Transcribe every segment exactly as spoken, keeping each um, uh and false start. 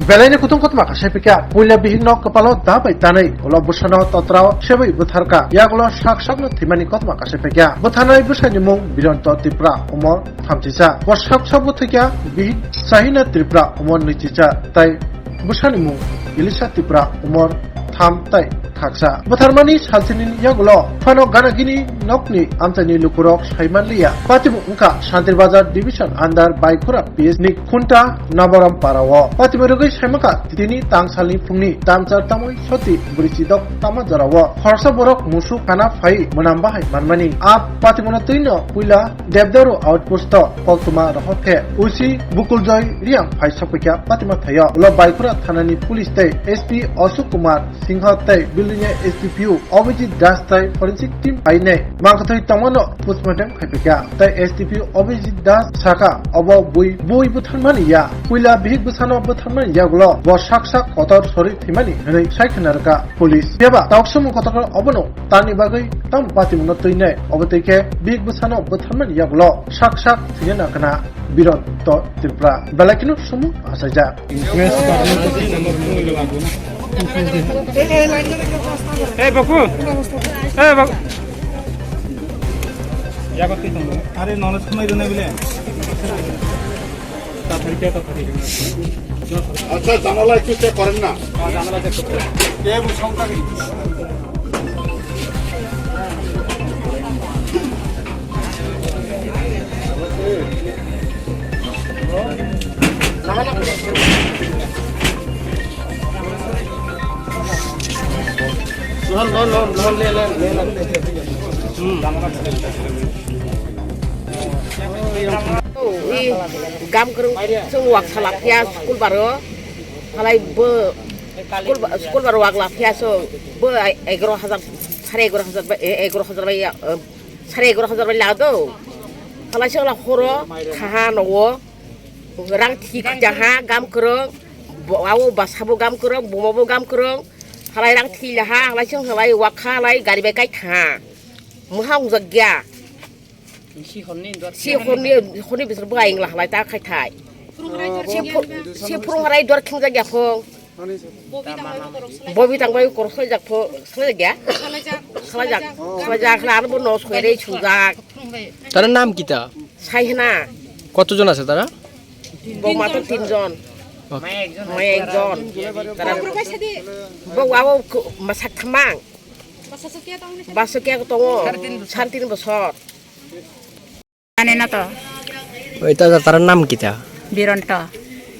Belaini kutung kothoma kasai pekya, puila bihikno kwpalo da bai tanwi, ulo bwsano totrao sebwi bwtharka, yagulo sak sakno thwimani kothoma kasai pekya. Bwtharnai bwsani mung Bironto Tripura, umor thamchisa. Bo sak sakbo thwikya, bihik Sahina Tripura, umor nwichisa, tai bwsani mung Elisha Tripura, umor tham tai khaksa. Bwtharmani salsini yagulo phano gana gini nokni amchaini lukurok saimanliya. Patimo wngkha Shantir Bazar Division under Baikhura P S ni Khunta Naboram Para o. Patimo rwgwi saimankha tini tangsalni phungni tamchar tamwi soti bwrwi chidok tama jorao khoroksa borok musuk khana phai mwnam bahai manmani. A patimono twino puila Devdaru outpost o koktwma rohor khe O C Bukuljoy Riang phai sokphaikha Patima thaio. Ulo Baikhura thanani police tei S P Ashok Kumar Singha tei building ni S D P O Abhijit Das tei forensic team phainai mangkhathai tongmano postmortem khaiphaikha. Tei S D P O Abhijit Das sakha, obo bui bui bwtharmani ya, puila bihik bwsano bwtharmani yagulo bo sak sak kotor sori thwimani hwnwi sai khna rwkha police. Phiya ba tauk samung kotor obono Tamni bagwi tamo patimungno twinai, obo twi khe bihik bwsano bwtharmani yagulo sak sak thwina nangkhna Bironto Tripura. Belai kheno sumo achaijak. Hey, Baku. Hey, Baku. Are, knowledge khamai rwnai bile. আচ্ছা, জানালা একটু চেক করেন না। Ui, gam kwrwng chwng wak salak phiya school baro. Halai bo school ba-, school baro wak la phiya chwng. Bo egaroh hajar, sare egaroh hajar bai, e, egaroh hajar bai, e, sare egaroh hajar bai la do. Halai chwng la horo thaha nogo. Rang thik jaha gam kwrwng. Bo, awo basa bo gam kwrwng, buma bo gam kwrwng. Halai rang thik laha, halai chwng halai wak kha, halai gari bai kai thaha. Mwha wngjak ya. Si horni, horni bising bo aying lahalai ta khai thai. Si phu-, si phurung harai dor khingjak ya phung. Bobi tang bai korok salai jak pho, salai jak ya? Salai jak, salai jak. Ano bo no soi rei sujak. তার নাম কিতা? Sai hna. কতজন আছে তারা? Bo ma to tinjon. Mai ekjon. Tara bo wa bo masak thamang. Baso kya tongo? Sare tin bosor. জানে না তো। এটা তার নাম কিতা? বিরন্ত।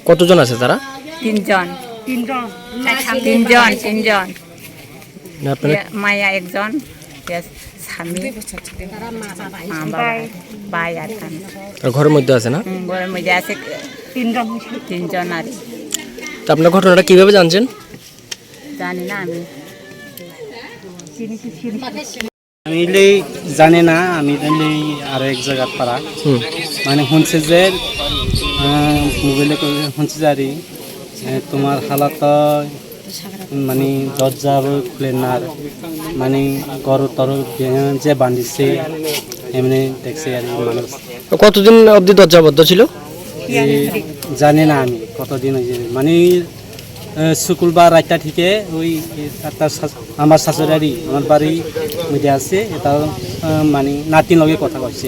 কতজন আছে তারা? তিনজন। তিনজন। তিনজন, তিনজন। না, আপনারা ইয়ে, মায়া একজন, ইয়ে, স্বামী, মা, বাবা, ভাই আর আমি। আর ঘরের মধ্যে আছে না? হুম, ঘরের মধ্যে আছে তিনজন। তিনজন আর। তা আপনার ঘটনাটা কিভাবে জানছেন? জানি না আমি। আমি লে জানি না, আমি লে আরো এক জায়গার পাড়া। হুম। মানে শুনছে যে, আহ, মোবাইলে কই শুনছে যে আরে, আহ, তোমার হালাত মানে দরজা খুলে না, মানে ঘর টর যে বান্ধিছে, এমনি দেখছে আর কি মানুষ। তো কতদিন অবধি দরজা বন্ধ ছিল? এই জানি না আমি কতদিন হয়েছে, মানে আহ, শুক্রবার রাতটা থেকে ওই একটা শাশ-, আমার শাশুড়ি বাড়ি, আমার বাড়ি মধ্যে আছে, এটা, আহ, মানে নাতিন লগে কথা কইছে।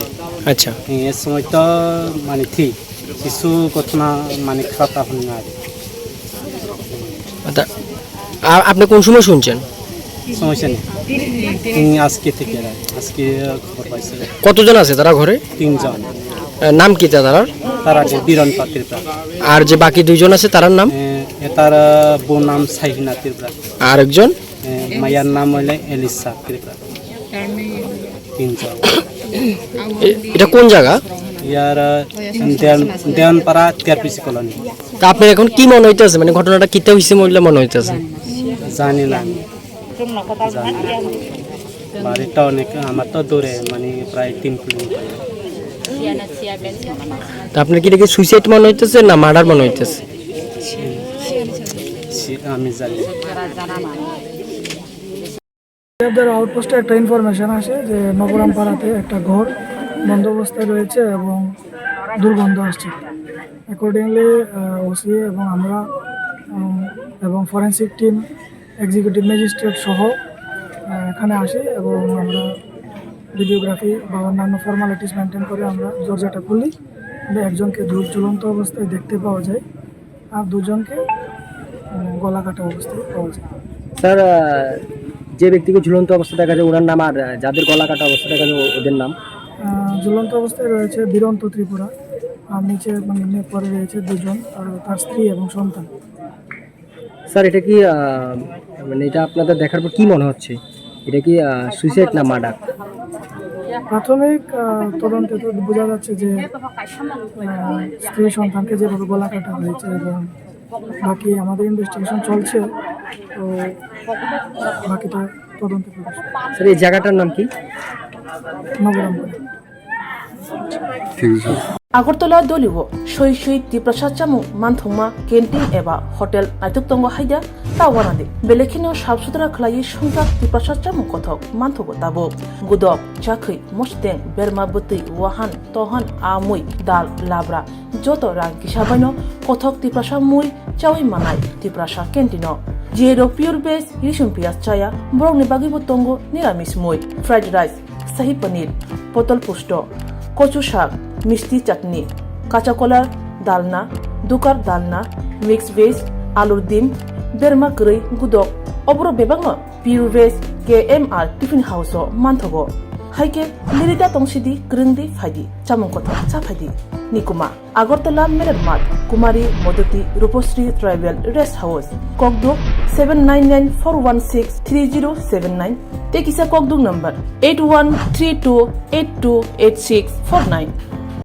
আচ্ছা। হ্যাঁ, এর সময় তো মানে ঠিক কিছু ঘটনা মানে খারাপ তা হল না আর কি। আচ্ছা, আ-, আপনি কোন সময় শুনছেন? সমস্যা নেই। তিনি আজকে থেকে, আজকে খবর পাইছি। কতজন আছে তারা ঘরে? তিনজন। আহ, নাম কি তা তারার? তারা যে বিরন পাত্রিকা। আর যে বাকি দুইজন আছে তারার নাম? এ, এটার, আহ, বউর নাম সাইহিনা ত্রিপুরা। আর একজন? এ, মায়ের নাম হইলে এলিসা ত্রিপুরা। তিনজন। এ-, এটা কোন জায়গা? ইয়ার, আহ, দেওয়ান-, দেওয়ানপাড়া টিআরপিসি কলোনি। তা আপনার এখন কি মনে হইতেছে? মানে ঘটনাটা কিতা হইছে বলে মনে হইতেছে? জানি না আমি। জানি না। বাড়িটা অনেক, আমার তো দূরে, মানে প্রায় তিন কিলোমিটার। তা আপনার কি এটাকে সুইসাইড মনে হইতেছে না মার্ডার মনে হইতেছে? সে-, আমি জানি না। গ্রেপ্তার আউটপোস্টে একটা ইনফরমেশন আসে যে নবরাম পাড়াতে একটা ঘর বন্ধ অবস্থায় রয়েছে এবং দুর্গন্ধ আসছে। অ্যাকর্ডিংলি, আহ, ওসি এবং আমরা এবং ফরেন্সিক টিম, এক্সিকিউটিভ ম্যাজিস্ট্রেট সহ আহ, এখানে আসি এবং আমরা ভিডিওগ্রাফি বা অন্যান্য ফর্মালিটিস মেনটেন করে আমরা দরজাটা খুলি। কিন্তু একজনকে ঝুল- ঝুলন্ত অবস্থায় দেখতে পাওয়া যায়, আর দুজনকে উম, গলা কাটা অবস্থায় পাওয়া যায়। স্যার, আহ, যে ব্যক্তিকে ঝুলন্ত অবস্থা দেখা যায়, ওনার নাম, আর আহ, যাদের গলা কাটা অবস্থা দেখা যায়, ও- ওদের নাম? আহ, ঝুলন্ত অবস্থায় রয়েছে বীরন্ত ত্রিপুরা, আর নিচে মানে এমনি পড়ে রয়েছে দুজন, আর তার স্ত্রী এবং সন্তান। স্যার, এটা কি আহ, মানে, এটা আপনাদের দেখার পর কি মনে হচ্ছে? এটা কি সুইসাইড না মার্ডার? প্রাথমিক আহ, তদন্তে তো বোঝা যাচ্ছে যে আহ, স্ত্রী সন্তানকে যেভাবে গলা কাটা হয়েছে এবং বাকি আমাদের ইনভেস্টিগেশন চলছে, তো বাকিটা তদন্তে প্রকাশ পাবে। স্যার, এই জায়গাটার নাম কি? নবরামপুরে। ঠিক আছে। Agartala doli o soi soi Tiprasa chamung manthokma canteen eba hotel naitok tongo haida ta wanadi. Belai kheno sap sutra khlaiwi swngjak Tiprasa chamung kothok manthogo tabuk. Gudok, chakhwi, mosteng, berma bwtwi, wahan, tohan, amui, dal, labra, joto rang kisa baino kothok Tiprasa mui chawi manai Tiprasa canteen o. Jerok pure veg, risum piyaj chaya, borokni bagwibo tongo niramis mui, fried rice, sahi paneer, potol pusto, kochu sak, misti chutney, kacha kolar, dalna, dukar dalna, mix veg, alur dim, berma kwrwi, gudok, oborok bebakno pure veg K M R tiffin house o manthogo. Haikhe lirida tongsidi, kwrwngdi phaidi, chamung kothok cha phaidi. Nikuma. Agartala Merer Math, Kumari Modoti Rupasri Tribal Rest House, Kokduk seven nine nine four one six three zero seven nine, tei kisa Kokduk number eight one three two eight two eight six four nine.